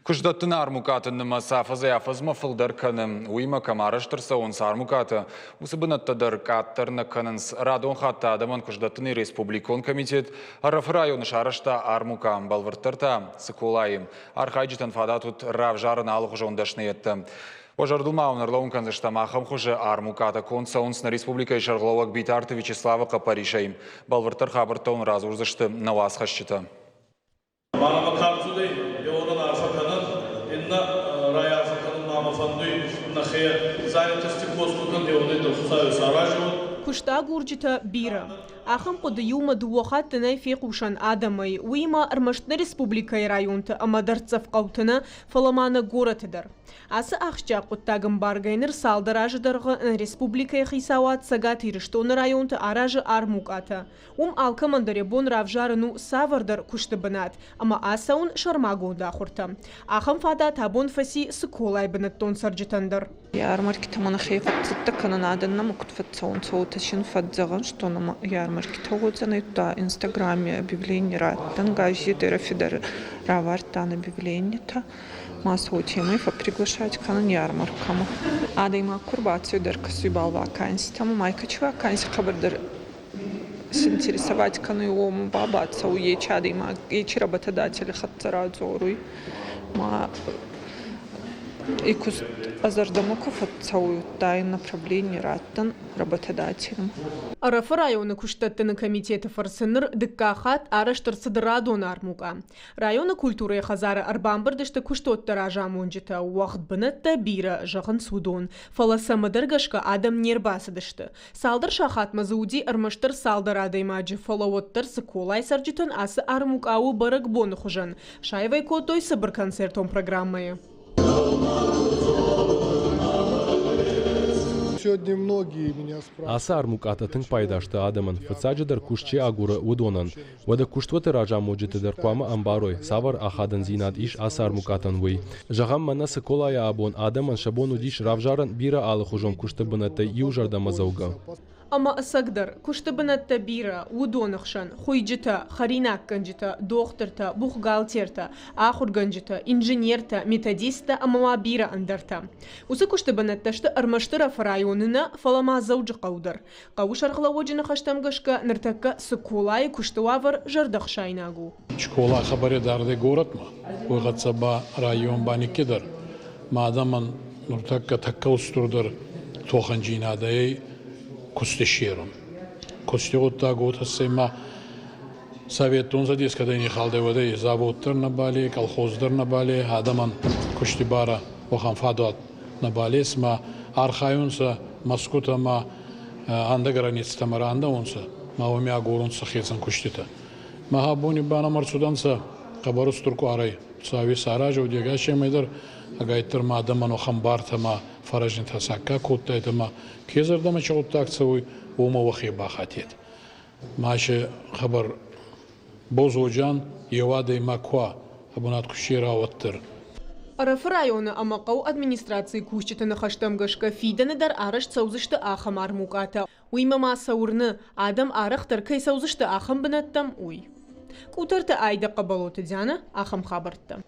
Куыстдӕттыны армукъаты нымӕц афӕдзӕй-афӕдзмӕ фылдӕр кӕны. Уыимӕ кӕм арӕзт ӕрцӕуынц армукъатӕ, уыцы бынӕттӕ дӕр къаддӕр нӕ кӕнынц. Радон хатт та адӕмӕн куыстдӕттыны республикон комитет Ӕрӕфы районы сарӕзта армукъа, бӕлвырддӕр та Цыколайы. Архайджытӕн фадат уыд равзарын алыхуызон дӕсныйӕдтӕ. Уӕ зӕрдыл ма уын ӕрлӕууын кӕндзыстӕм, ахӕм хуызы армукъатӕ конд цӕуынц нӕ республикӕйы сӕргълӕууӕг Битарты Вячеславы хъӕппӕрисӕй. Бӕлвырддӕр хабӕрттӕ уын радзурдзысты нӕ уацхӕсджытӕ. Мамӕ кардзудӕй еуонӕн арфӕ кӕнӕн, иннӕ райарфӕ кӕнун мӕмӕ фӕндуй нӕхе занятости косгутӕн еуонӕй дӕр Хуцауи саразиуон. Куыстагурджытӕ бирӕ. Ахӕм хъуыды иумӕ дыууӕ хатты нӕй фехъусӕн адӕмӕй, уыимӕ ӕрмӕст нӕ республикӕйы районты ӕмӕ дӕрддзӕф хъӕуты нӕ, фӕлӕ ма нӕ горӕты дӕр. Ацы ахсджиаг хъуыддаг ӕмбаргӕ ныр цалдӕр азы дӕргъы нӕ республикӕйы хицауад Цӕгат Ирыстоны районты аразы армукъатӕ. Уым алкӕмӕн дӕр йӕ бон равзарын у цавӕрдӕр куысты бынат ӕмӕ ацӕуын сӕрмагонд ахуыртӕм. Ахӕм фадат абон фӕци Цыколайы бынӕттон цӕрджытӕн дӕр. Ярмаркитӕмӕ нӕхе фӕццӕттӕ кӕнӕн адӕн нӕмӕ куд фӕццӕунцӕ, уотӕ син фӕззӕгъӕн, что нӕмӕ ярмаркитӕ уодзӕнӕй, удта Инстаграме объявлени раттӕн, газет Ирӕфи дӕр равардтан объявлениетӕ. Ма сӕ уотемӕй фӕпприглашать кӕнӕн ярмаркӕмӕ. Адӕймаг ку рбацӕуй дӕр кӕсуй бал ваканситӕмӕ, ма кӕчи ваканси хъӕбӕрдӕр синтересовать кӕнуй, уомӕ ба бацӕуй ечи адӕймаг, ечи работодатели хӕццӕ радзоруй. Ма и куст ӕ зӕрдӕмӕ ку фӕццӕуй, удта ин направлени раттӕн работодателям. Ӕрӕфы районы куыстдӕттыны комитеты фӕрцы ныр дыккаг хатт арӕзт ӕрцыд радон армукъа. Районы культурӕйы хӕдзары ӕрбамбырд сты куыстуӕтты разамонджытӕ, уӕгъд бынӕттӕ бирӕ, зӕгъынц уыдон. Фӕлӕ цӕмӕдӕр гӕсгӕ адӕм не рбацыдысты. Цалдӕр сахатмӕ дзы уыди ӕрмӕстдӕр цалдӕр адӕймаджы, фӕлӕ уӕддӕр Цыколайы цӕрджытӕн ацы армукъа у бӕрӕгбоны хуызӕн. Саивӕй кодтой цыбыр концертон программӕйы. Ацы армукъатӕ тынг пайда сты адӕмӕн, фыццаджыдӕр куыст чи агуры, уыдонӕн. Уӕдӕ куыстуаты разамонджытӕ дӕр хъуамӕ ӕмбарой, цавӕр ахадындзинад ис ацы армукъатӕн, уый. Зӕгъӕм, мӕнӕ Цыколайы абон адӕмӕн сӕ бон уыдис равзарын бирӕ алыхуызон куысты бынӕттӕй иу зӕрдӕмӕдзӕугӕ. Ӕмӕ ӕцӕгдӕр, куысты бынӕттӕ бирӕ, уыдоны хсӕн хуыйджытӕ, хӕринаггӕнджытӕ, дохтыртӕ, бухгалтертӕ, ахуыргӕнджытӕ, инженертӕ, методисттӕ ӕмӕ ма бирӕ ӕндӕртӕ. Уыцы куысты бынӕттӕ сты ӕрмӕст Ӕрӕфы районы нӕ, фӕлӕ ма Дзӕуджыхъӕуы дӕр. Хъӕуы сӕргълӕууӕджы ныхӕстӕм гӕсгӕ, ныртӕккӕ Цыколайы куысты уавӕр зӕрдӕхсаинаг у. Чкола хабаре дардӕй горӕтмӕ, уой хӕццӕ ба район ба никкидӕр. Ма адӕмӕн нуртӕккӕ тӕккӕ устурдӕр тохӕнджийнадӕ ӕй куст иссерун. Кусти гъуддаг уотӕ ма Советтон Цӕдес кӕдӕй нихалдӕй, уӕдӕй завод дӕр нӕбал ес, колхоз дӕр нӕбал ес, адӕмӕн кусти барӕ уӕхӕн фадуат нӕбал ес, ма архайунцӕ Мӕскутӕмӕ, ӕндӕр граництӕмӕ рандӕунцӕ, ма уоми агорунцӕ хецӕн куститӕ. Мах абони ба нӕмӕ ӕрцудӕнцӕ хъӕбӕр устур къуарӕй. Хуцауи саразӕ удӕгасемӕй дӕр ӕгайтдӕр ма адӕмӕн уӕхӕн бартӕ ма фӕрӕзнитӕ саккаг кодтайтӕ ма ке зӕрдӕмӕ чи гъуддаг цӕуй, уомӕ уӕхе бахатет. Ма се хабар бозоджан еу адӕймаг ку уа, бунат ку ссера, уӕддӕр. Ӕрӕфы районы ӕмӕ хъӕуы администрацийы кусджыты ныхӕстӕм гӕсгӕ фидӕны дӕр арӕзт цӕудзысты ахӕм армукъатӕ. Уыимӕ ма сӕ уырны, адӕм арӕхдӕр кӕй цӕудзысты ахӕм бынӕттӕм, уый. Къутӕрты Айдӕ Хъӕбӕлоты Дианӕ, ахӕм хабӕрттӕ.